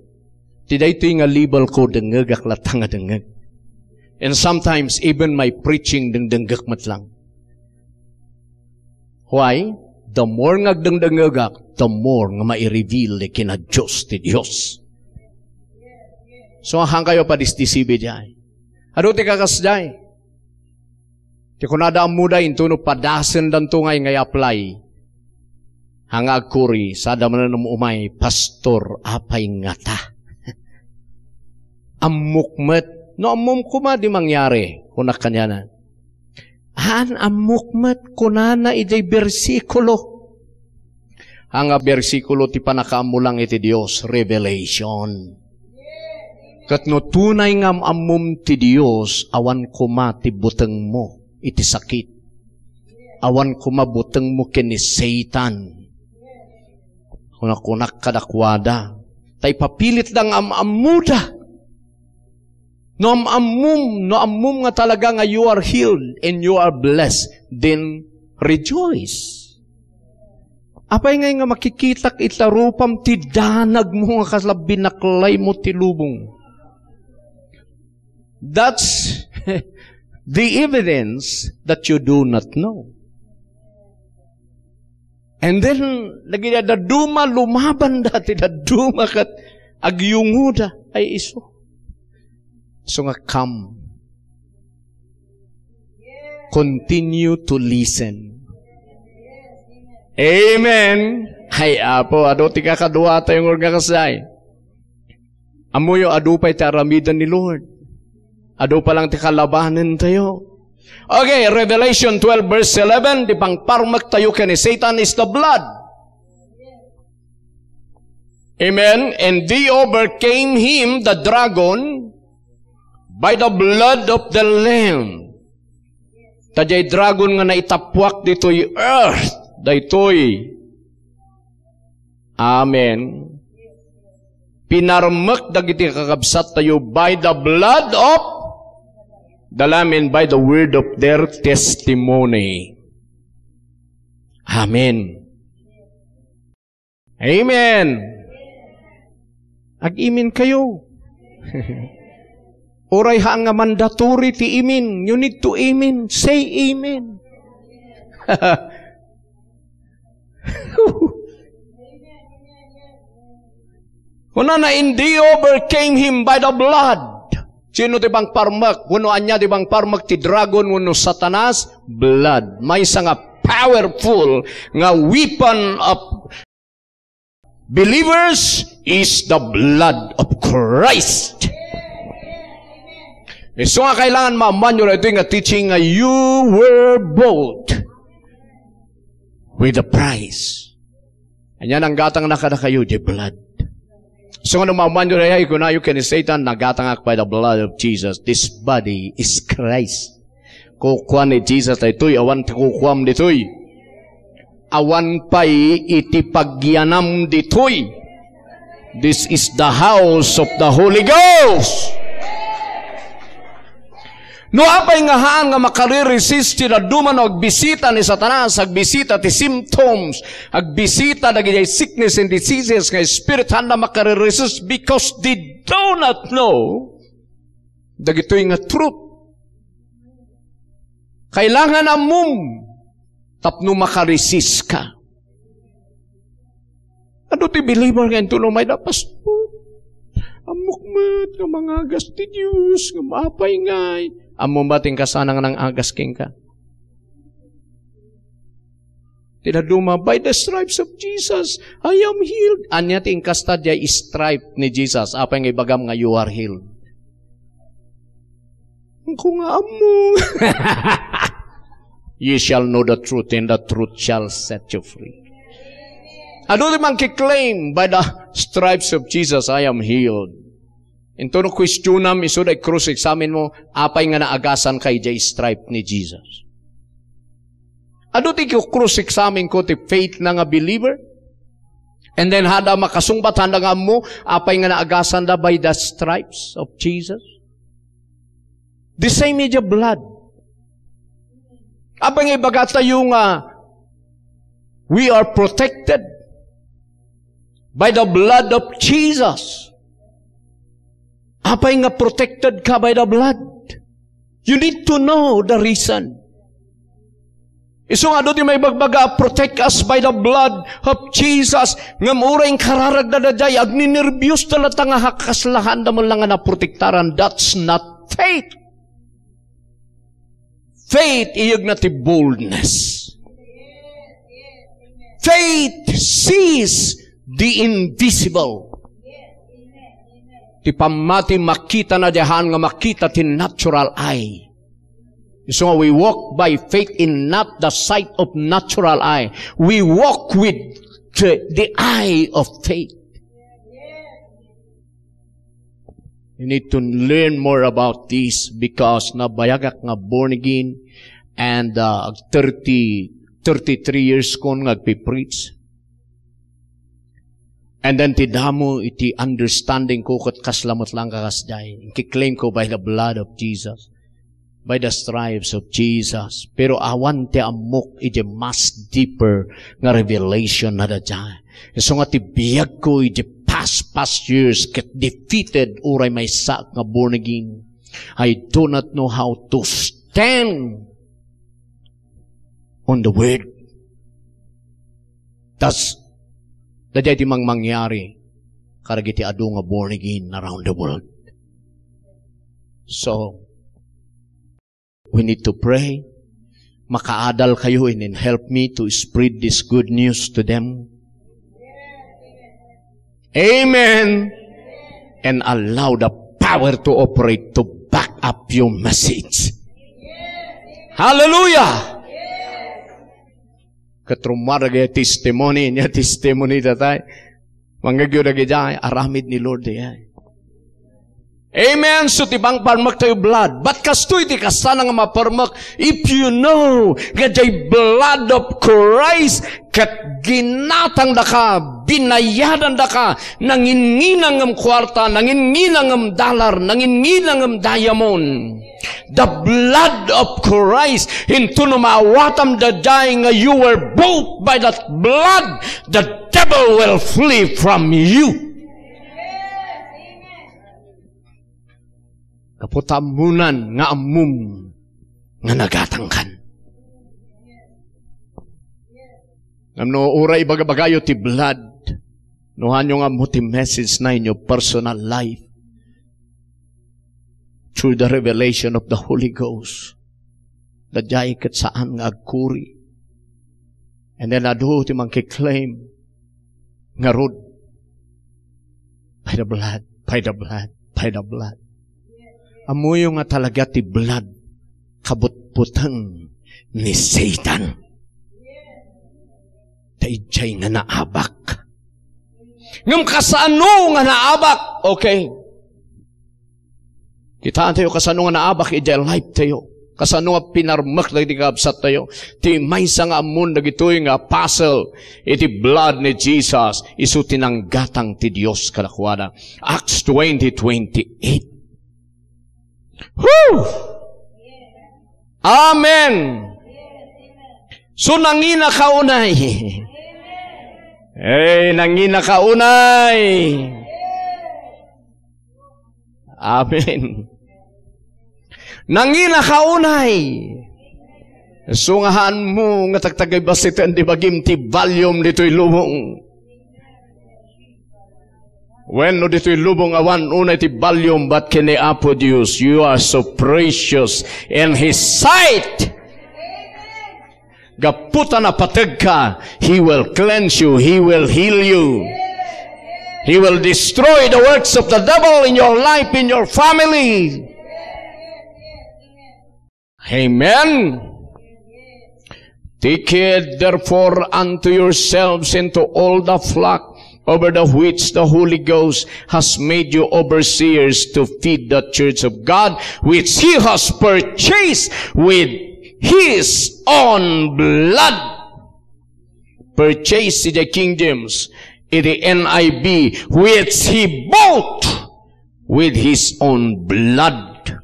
ti daytoy nga level ko, dengngegak latta nga dengngeg. And sometimes, even my preaching, dengdenggek met lang. Why? The more nga agdengdengngegak, the more nga maireveal ti kina Dios ti Dios. So, haan kayo padisdisibi diay. Adu ti kakas diay. Ti kunada ammoda, intono padasendanto ngay nga i-apply. Haan nga agkuri, sada manen umay, "Pastor, apay ngata?" Ammok met. No ammom koma di mangyari, kunak kaniana. "Haan, ammok met, kunana idiay bersikulo." Haan nga bersikulo ti pannakaammo lang iti Dios, revelation. Ket no tunay nga am-ammom ti Dios, awan koma ti butengmo iti sakit. Awan koma butengmo ken ni Satan. Kuna-kunak kadakuada, ta ipapilitda nga am-ammoda. No am-ammom, no ammom nga talaga nga you are healed and you are blessed, then rejoice. Apay ngay nga makikitak ita rupam ti danagmo nga kasla binaklaymo ti lubong? That's the evidence that you do not know. And then, dagiti dadduma, lumabanda ti dadduma ket agyungoda. Ay, isu. Isu nga, "Come. Continue to listen." Amen. Ay, Apo, adu ti kakaduatayo nga kasdiay. Ammoyo, adu pay ti aramiden ni Lord. Adu pa lang ti kalabanentayo. Okay, Revelation twelve verse eleven, ti pangparmektayo ken ni Satan is the blood. Amen. "And they overcame him, the dragon, by the blood of the Lamb." Ta diay dragon nga naitappuak ditoy earth, daytoy. Amen. Pinarmek dagiti kakabsattayo by the blood of the Lamb and by the word of their testimony. Amen. Amen. Ag-amen kayo. Uray haan nga mandatory ti amen. You need to amen. Say amen. Kunana, "And they overcame him by the blood." Sino ti pangparmek? Wenno ania ti pangparmek ti dragon wenno Satanas? Blood. Maysa nga powerful nga weapon of believers is the blood of Christ. Isu nga kailangan maammoanyo daytoy nga teaching nga you were bought with a price. Ania nanggatangna kadakayo, the blood. So, nga no maammoanyo dayay, kunayo ken ni Satan, "Nagatangak by the blood of Jesus. This body is Christ." Kukua ni Jesus daytoy, awan ti kukuam ditoy. Awan pay iti pagyanam ditoy. This is the house of the Holy Ghost. No apay nga haan nga makare-resist ti dadduma no agbisita ni Satanas, agbisita ti symptoms, agbisita dagiti sickness and diseases nga spirit, haanda makare-resist because they do not know dagitoy nga truth. Kailangan ammom tapno makaresist ka. Adu ti believer nga inton umay da, "Pastor, ammok met nga mangagas ti Dios, nga maapay ngay." Ammom ba ti inkasana nga nang-agas kenka? Ti dadduma, "By the stripes of Jesus, I am healed." Ania ti inkasta diay stripe ni Jesus? Apay nga ibagam nga you are healed? Ako nga ammo. "You shall know the truth, and the truth shall set you free." Adu ti mangkiklaim, "By the stripes of Jesus, I am healed." Inton no questionam, isu da cross-examine mo, "Apay nga naagasan ka idiay stripe ni Jesus?" Adu ti cross-examine ko ti faith na nga believer. And then, haanda makasungbat, haanda nga ammo, apay nga naagasanda by the stripes of Jesus. The same with the blood. Apay nga ibagatayo nga we are protected by the blood of Jesus. Apay nga protected ka by the blood? You need to know the reason. Isu nga adu ti maibagbaga, "Protect us by the blood of Jesus." Ngem uray inkararagda daydiay, agninerbiosda latta nga hakkaslaanda man lang nga naprotektaran. That's not faith. Faith, iyegna ti boldness. Faith sees the invisible. Ti pammati, makitana diay haan nga makita ti natural eye. So we walk by faith and not the sight of natural eye. We walk with the, the eye of faith. You need to learn more about this because nabayagak nga born again and, uh, thirty, thirty-three years kon nga agpi-preach. And then ti damo iti understanding ko ket kasla met lang kakasdiay. Inkiklaim ko by the blood of Jesus, by the stripes of Jesus. Pero awan ti ammok iti mas deeper nga revelation na daydiay. Isu nga ti biag ko iti past, past years ket defeated uray maysaak nga born again. I do not know how to stand on the word. Thus, daydiay ti mangmangyari kadagiti adu nga born again around the world. So, we need to pray. Makaadal kayo and then help me to spread this good news to them. Amen. And allow the power to operate to back up your message. Hallelujah. Ket rummuar dagiti testimony, nia testimony datay. Mangngegyo dagidiay, aramid ni Lord diay. Amen. So, ti pangparmek tayo blood. But kastoy ti kasana nga maparmek. If you know nga diay blood of Christ, ket ginatang daka, binayadan daka, nanginnginang ngem kuarta, nanginnginang ngem dollar, nanginnginang ngem diamond. The blood of Christ. Into no maawatam daydiay nga you were bought by that blood, the devil will flee from you. Gapu ta ammonan nga ammom nga nagatangkan. Ngem no uray ibagabagayo ti blood, no haanyo nga ammo ti message na in your personal life, through the revelation of the Holy Ghost, daydiay ket saan nga agkuri. And then adu ti mangkiklaim ngarud, "By the blood, by the blood, by the blood." Ammoyo nga talaga ti blood, kabutbuteng ni Satan. Ta idiay nga naabak. Ngem kasano nga naabak? Okay. Kitaan tayo kasano nga naabak idiay life tayo. Kasano nga pinarmek dagiti kabsat tayo. Ti maysa nga ammon dagitoy nga apostle iti blood ni Jesus, isu ti nanggatang ti Dios kadakuada. Acts twenty twenty-eight. Whew! Amen. So, nanginaka unay. Hey, nanginaka unay. Amen. Nanginaka unay. So, nga haanmo nga tagtagay basiten ti bagim ti volume ditoy lubong. Wenno ditoy lubong awan unay ti volume, but ken ni Apo Dios, you are so precious in His sight. Gapu ta napategka, He will cleanse you, He will heal you. He will destroy the works of the devil in your life, in your family. Amen. Take heed therefore unto yourselves and to all the flock over the which the Holy Ghost has made you overseers to feed the church of God, which He has purchased with His own blood. Purchased iti King James, iti N I V, which He bought with His own blood.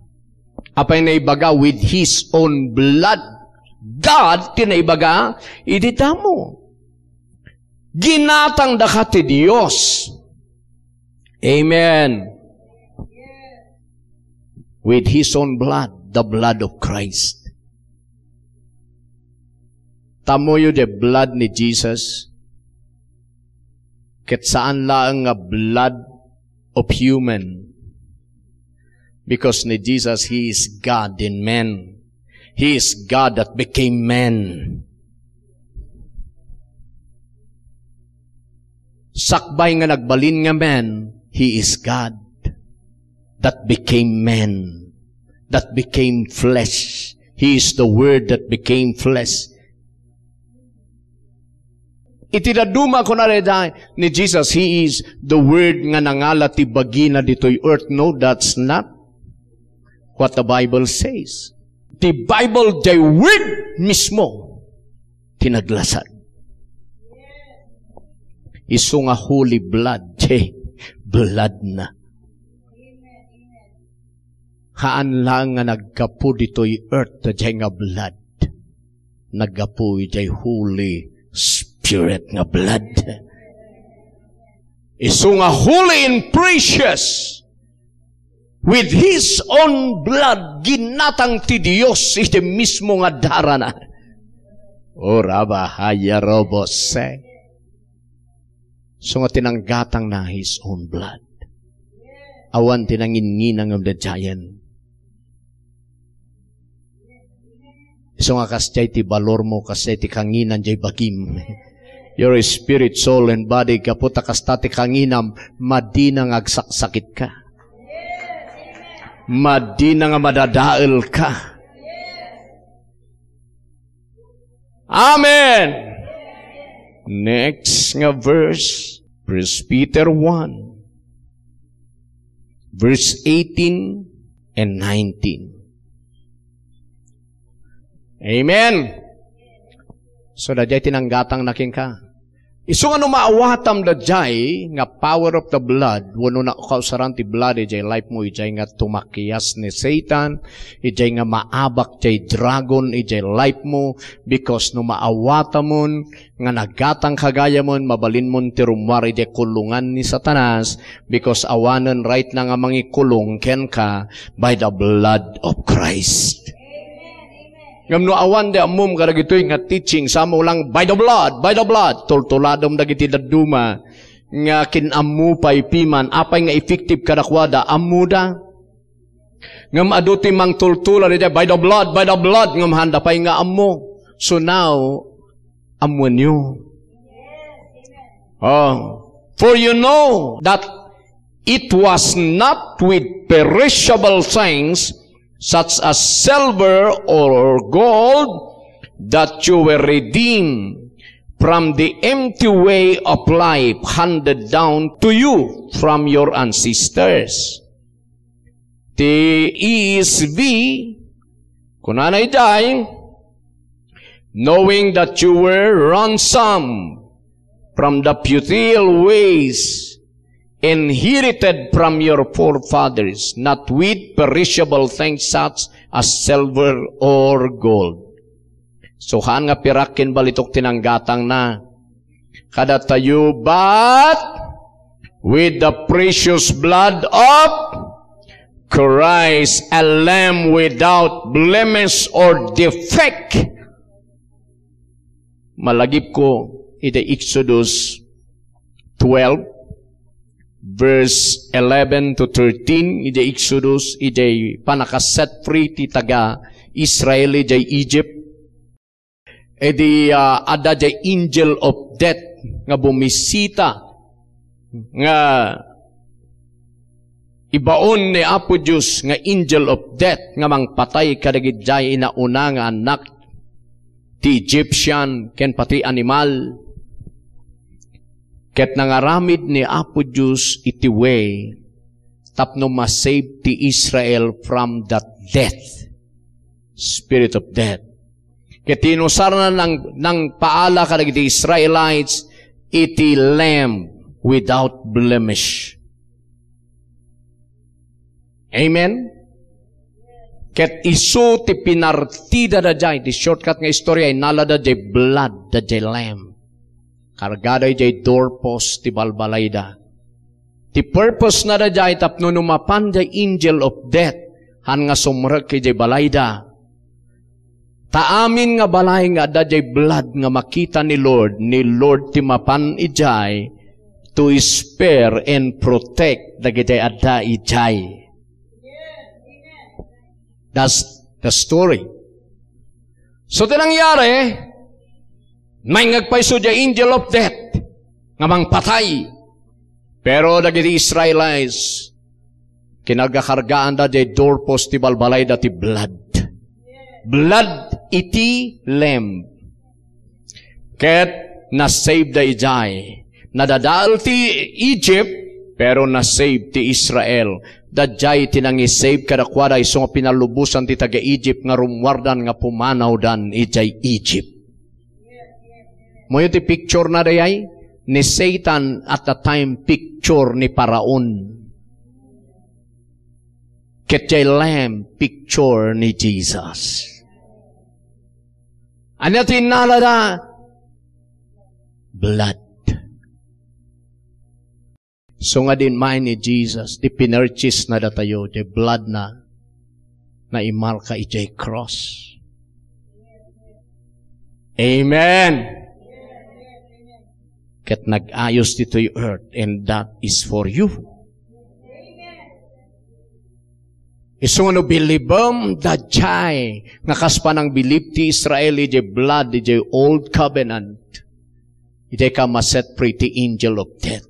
Apay naibaga with His own blood? God ti naibaga iti damo. Ginatang daka ti Dios. Amen. With His own blood, the blood of Christ. Tammoyo the blood ni Jesus. Ket saan laeng nga blood of human. Because ni Jesus, He is God in man. He is God that became man. Sakbay nga nagbalin nga man, He is God that became man, that became flesh. He is the Word that became flesh. Iti dadduma, kuna dayta ni Jesus, He is the Word nga nangala ti bagina ditoy earth. No, that's not what the Bible says. Ti Bible, the Word mismo, ti naglasad. Isu nga holy blood, ti blood na. Haan lang nga naggapu ditoy earth, daydiay nga blood. Naggapu idiay Holy Spirit nga blood. Isu nga holy and precious. With His own blood, ginatang ti Dios iti mismo nga darana. O raba, haya robose. So nga tinanggatangna his own blood. Awan ti nanginnginangem daydiayen. Isu nga kasdiay ti balormo, kasdiay ti kanginan diay bagim. Your spirit, soul, and body, gapu ta kasta ti kanginam, madina nga agsaksakitka. Madina nga madadaelka. Amen. Next nga verse, First Peter one, verse eighteen and nineteen. Amen. So, daydiay tinanggatangna kenka. Isu nga no maawatam daydiay nga power of the blood, wenno no kausaran ti blood idiay life mo, idiay nga tumakias ni Satan, idiay nga maabak diay dragon idiay life mo, because no maawatamon nga nagatangka gayamon, mabalinmon ti rummuar idiay kulongan ni Satanas, because awanen right na nga mangikulong kenka by the blood of Christ. Ngem no awan ti ammom kadagitoy nga teaching, samo lang, "By the blood, by the blood," tultuladem dagiti dadduma nga kin-ammo pay piman, apay nga effective kadakuada, ammoda. Ngem adu ti mangtultula daydiay, "By the blood, by the blood," ngem haanda pay nga ammo. So now, ammoenyo. Oh, for you know that it was not with perishable things such as silver or gold that you were redeemed from the empty way of life handed down to you from your ancestors. Ti E S V, kunana idiay, "Knowing that you were ransomed from the futile ways inherited from your forefathers, not with perishable things such as silver or gold." So, haan nga pirak kin balitok tinanggatangna kadatayo, but with the precious blood of Christ, a lamb without blemish or defect. Malagipko iti Exodus twelve, verse eleven to thirteen, iti Exodus, iti panaka-set free ti taga-Israel idiay Egypt. Idi, ah, adda diay angel of death nga bumisita, nga ibaon ni Apo Dios nga angel of death nga mangpatay kadagiti inauna nga annak ti Egyptian ken pati animal. Ket nangaramid ni Apo Dios iti way tapno ma-save ti Israel from that death, spirit of death. Ket ti inusarna nang, nangpaala kadagiti Israelites iti Lamb without blemish. Amen? Ket isu ti pinartida daydiay, ti shortcut nga istorya, innalada diay blood daydiay Lamb. Kargada idiay doorpost ti balbalayda. Ti purpose na daydiay tapno no mapan diay angel of death, haan nga sumrek idiay balayda. Ta amin nga balay nga adda diay blood nga makita ni Lord, ni Lord ti mapan idiay to spare and protect dagiti adda idiay. That's the story. So, ti nangyari, naingngeg pay isu diay angel of death nga mangpatay. Pero dagiti Israelites, kinarga-kargaanda diay doorpost ti balbalayda ti blood. Blood iti Lamb. Ket nasaveda idiay. Nadadael ti Egypt, pero nasave ti Israel. Daydiay ti nangisave kadakuada isu nga pinalubosan ti taga-Egypt nga rummuardan nga pumanawdan idiay Egypt. Moyo ti picture na dayay? Ni Satan at the time picture ni Paraon. Ket diay Lamb picture ni Jesus. Ania ti innalada? Blood. So nga diay immay ni Jesus, ti pinurchase na datayo, diay blood na, naimarka idiay cross. Amen. Ket nag-ayos ditoy earth, and that is for you. Isu nga no bilibem, daydiay nga kas panangbilib ti Israel idiay blood, idiay old covenant, idiay ka ma-set free ti angel of death.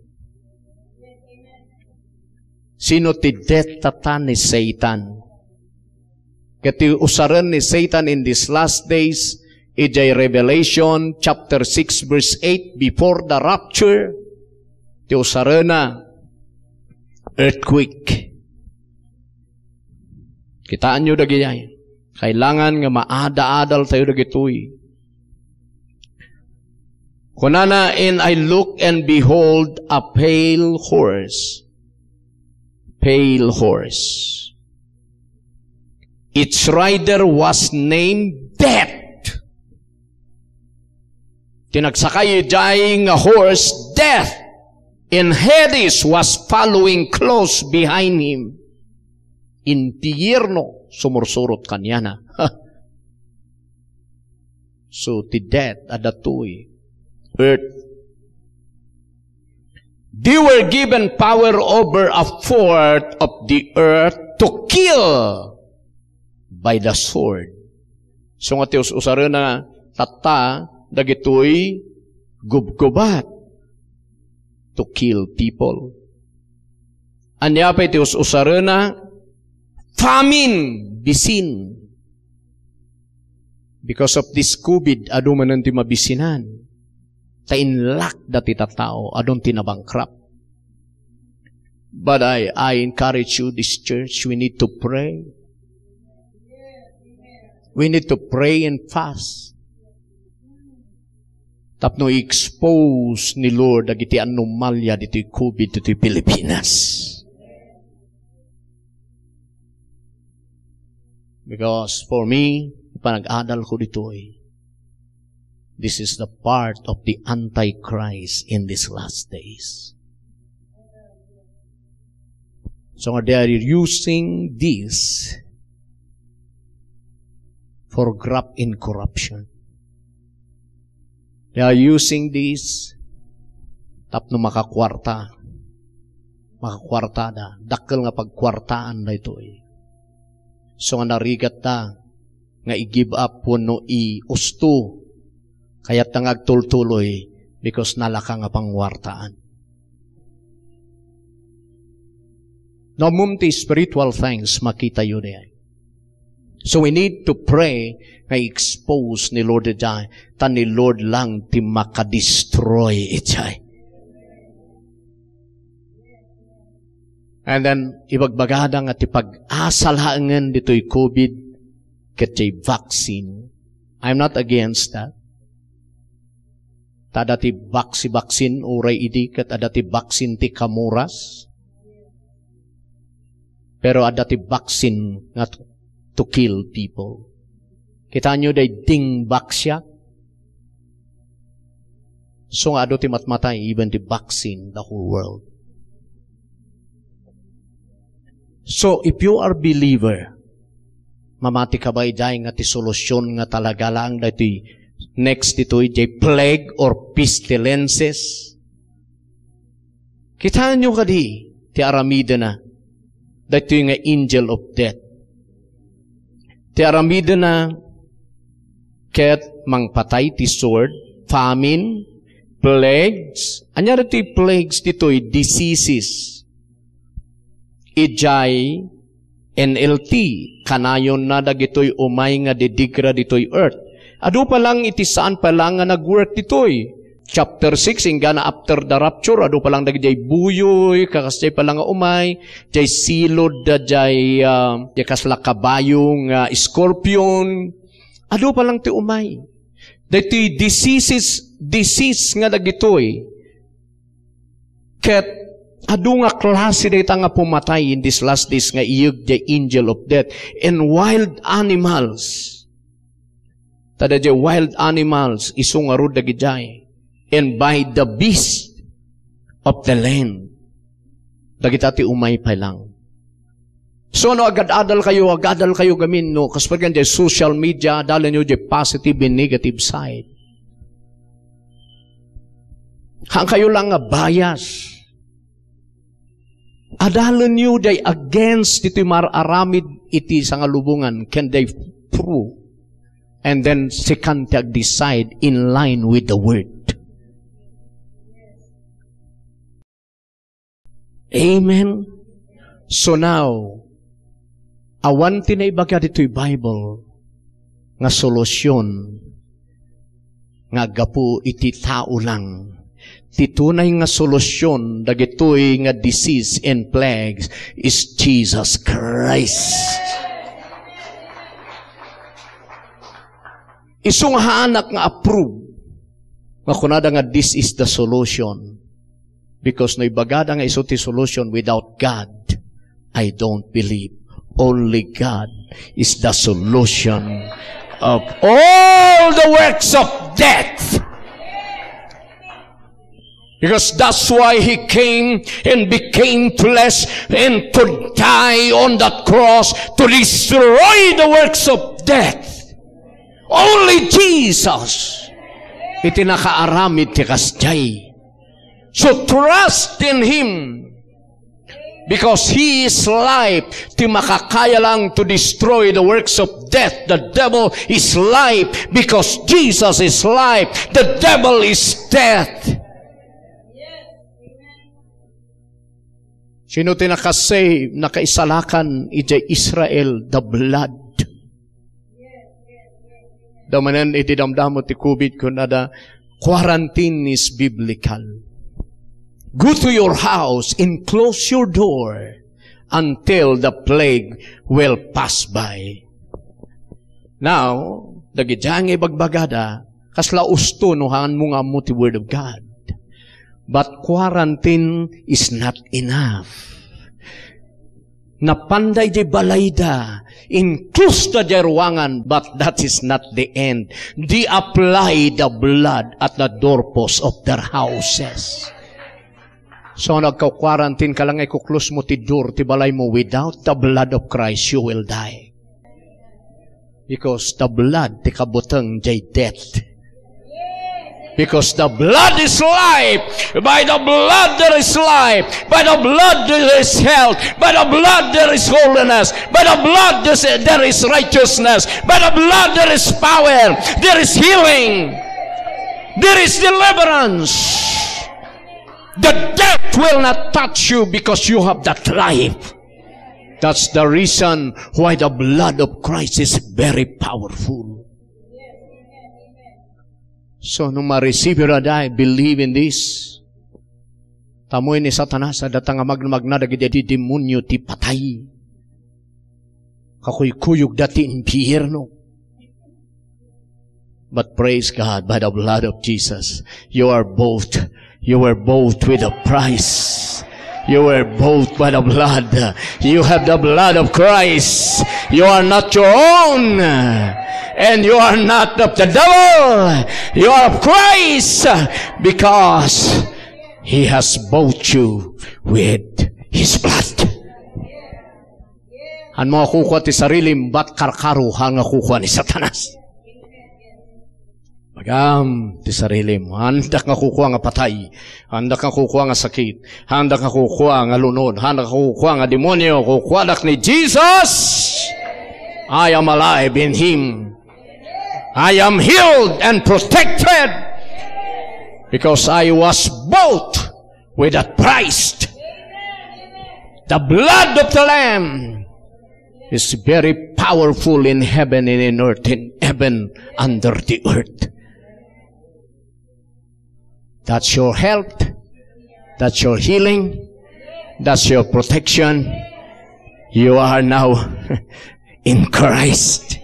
Sino ti death tata? Ni Satan. Ket ti usaren ni Satan in these last days, idiay Revelation chapter six verse eight, before the rapture, ti usarena, earthquake. Kitaenyo dagiti ay. Kailangan nga maada-adal tayo dagitoy. Kunana, "And I look, and behold, a pale horse." Pale horse. Its rider was named Death. Ti nagsakay idiay nga horse, Death. And Hades was following close behind him. Impierno sumursurot kaniana. So, ti death, adda toy. Earth. They were given power over a fourth of the earth to kill by the sword. So nga ti us-, usarena tatta, dagitoy gubgubat to kill people. Ania pay ti us-usarena? Famine, bisin. Because of this covid, adu manen ti mabisinan. Ta inlak dati tattao, adun ti nabankrupt. But I, I encourage you, this church, we need to pray. We need to pray and fast. Tapno i-expose ni Lord dagiti anomalya ditoy covid ditoy Pilipinas. Because for me, panag-adal ko ditoy, this is the part of the Antichrist in these last days. So they are using this for graft in corruption. They are using this tapno makakuarta. Makakuarta da. Dakkel nga pagkuartaan daytoy. So nga narigat da nga i-give up wenno i-usto. Kayat da nga agtultuloy because nalaka nga pangwartaan. No, ammom ti spiritual things, makita yo diay. So we need to pray nga expose ni Lord idiay, ta ni Lord lang ti makadestroy idiay. And then, ibagbagada nga ti pag-asa laengen ditoy covid, ket diay vaccine. I'm not against that. Ta adda ti vaksi-, vaccine uray idi, ket adda ti vaccine ti kamuras. Pero adda ti vaccine nga to, to kill people. Kitaenyo diay ding vaksiak? So nga adu ti matmatay, even ti vaccine, the whole world. So, if you are believer, mamati ka ba idiay nga ti solusyon nga talaga laeng daytoy next ditoy, diay plague or pestilences? Kitaenyo kadi ti aramidena daytoy nga angel of death. Ti aramidena ket mangpatay ti sword, famine, plagues. Ania daytoy plagues ditoy? Diseases. Idiay N L T, kanayonna dagitoy umay nga didigra ditoy earth. Adu pa lang iti saan pa lang nga nag-work ditoy. Chapter six, inggana after the rapture, adu pa lang dagidiay buyoy, kakasdiay pa lang nga umay, diay silod, da diay, ah, diay kasla kabayo nga scorpion. Adu pa lang ti umay. Daytoy diseases, disease nga dagitoy. Ket adu nga klase dayta nga pumatay in these last days nga iyeg diay angel of death and wild animals. Ta daydiay wild animals, isu ngarud dagidiay. And by the beast of the land. Dagita ti umay pay lang. So, no, agad-adal kayo, agad-adal kayo gamin, no, kas pagyan diay social media, adalan yo diay positive and negative side. Haankayo lang nga bias. Adalenyo day against ditoy mar-aramid iti sangalubongan, ken day prove. And then, second, ti agdecide in line with the word. Amen. So now, awan ti naibaga ditoy Bible nga solusyon nga aggapu iti tao lang. Ti tunay nga solusyon dagitoy nga disease and plagues is Jesus Christ. Isu nga haanak nga approve nga kunada nga, "This is the solution." Because no ibagada nga isu ti solution, without God, I don't believe. Only God is the solution of all the works of death. Because that's why He came and became flesh and to die on that cross to destroy the works of death. Only Jesus iti nakaaramid ti kasdiay. So trust in Him, because He is life. Ti makakaya lang to destroy the works of death. The devil is life, because Jesus is life. The devil is death. Sino ti nakasave, nakaisalakan idiay Israel? The blood. Damanen iti damdamo ti covid, kunada, quarantine is biblical. Go to your house, enclose your door until the plague will pass by. Now, dagiti nga ibagbagada, kasla usto no haanmo nga ammo ti Word of God. But quarantine is not enough. Napanda idiay balayda, encloseda idiay ruangan, but that is not the end. They apply the blood at the doorpost of their houses. So, nagka-quarantine ka lang, ikuklosmo ti door ti balaymo, without the blood of Christ, you will die. Because the blood ti kabuteng jay death. Because the blood is life. By the blood there is life. By the blood there is health. By the blood there is holiness. By the blood there is, there is righteousness. By the blood there is power. There is healing. There is deliverance. The death will not touch you because you have that life. That's the reason why the blood of Christ is very powerful. So, no ma-receive ira, I believe in this. Tammuy ni Satanas, adda nga magmagna dagiti demonio ti patay. Kakuykuyogda ti impierno. But praise God, by the blood of Jesus, you are bought. You were bought with a price. You were bought by the blood. You have the blood of Christ. You are not your own. And you are not of the devil. You are of Christ because He has bought you with His blood. Haanmo nga kukua ti sarilim, bat karkaro, haan nga kukua ni Satanas. Bagam ti sarilim, haandak nga kukua nga patay, haandak nga kukua nga sakit, haandak nga kukua nga lunod, haandak nga kukua nga demonio, kukuadak ni Jesus. I am alive in Him. I am healed and protected because I was bought with a price. The blood of the Lamb is very powerful in heaven and in earth, in heaven under the earth. That's your health. That's your healing. That's your protection. You are now in Christ.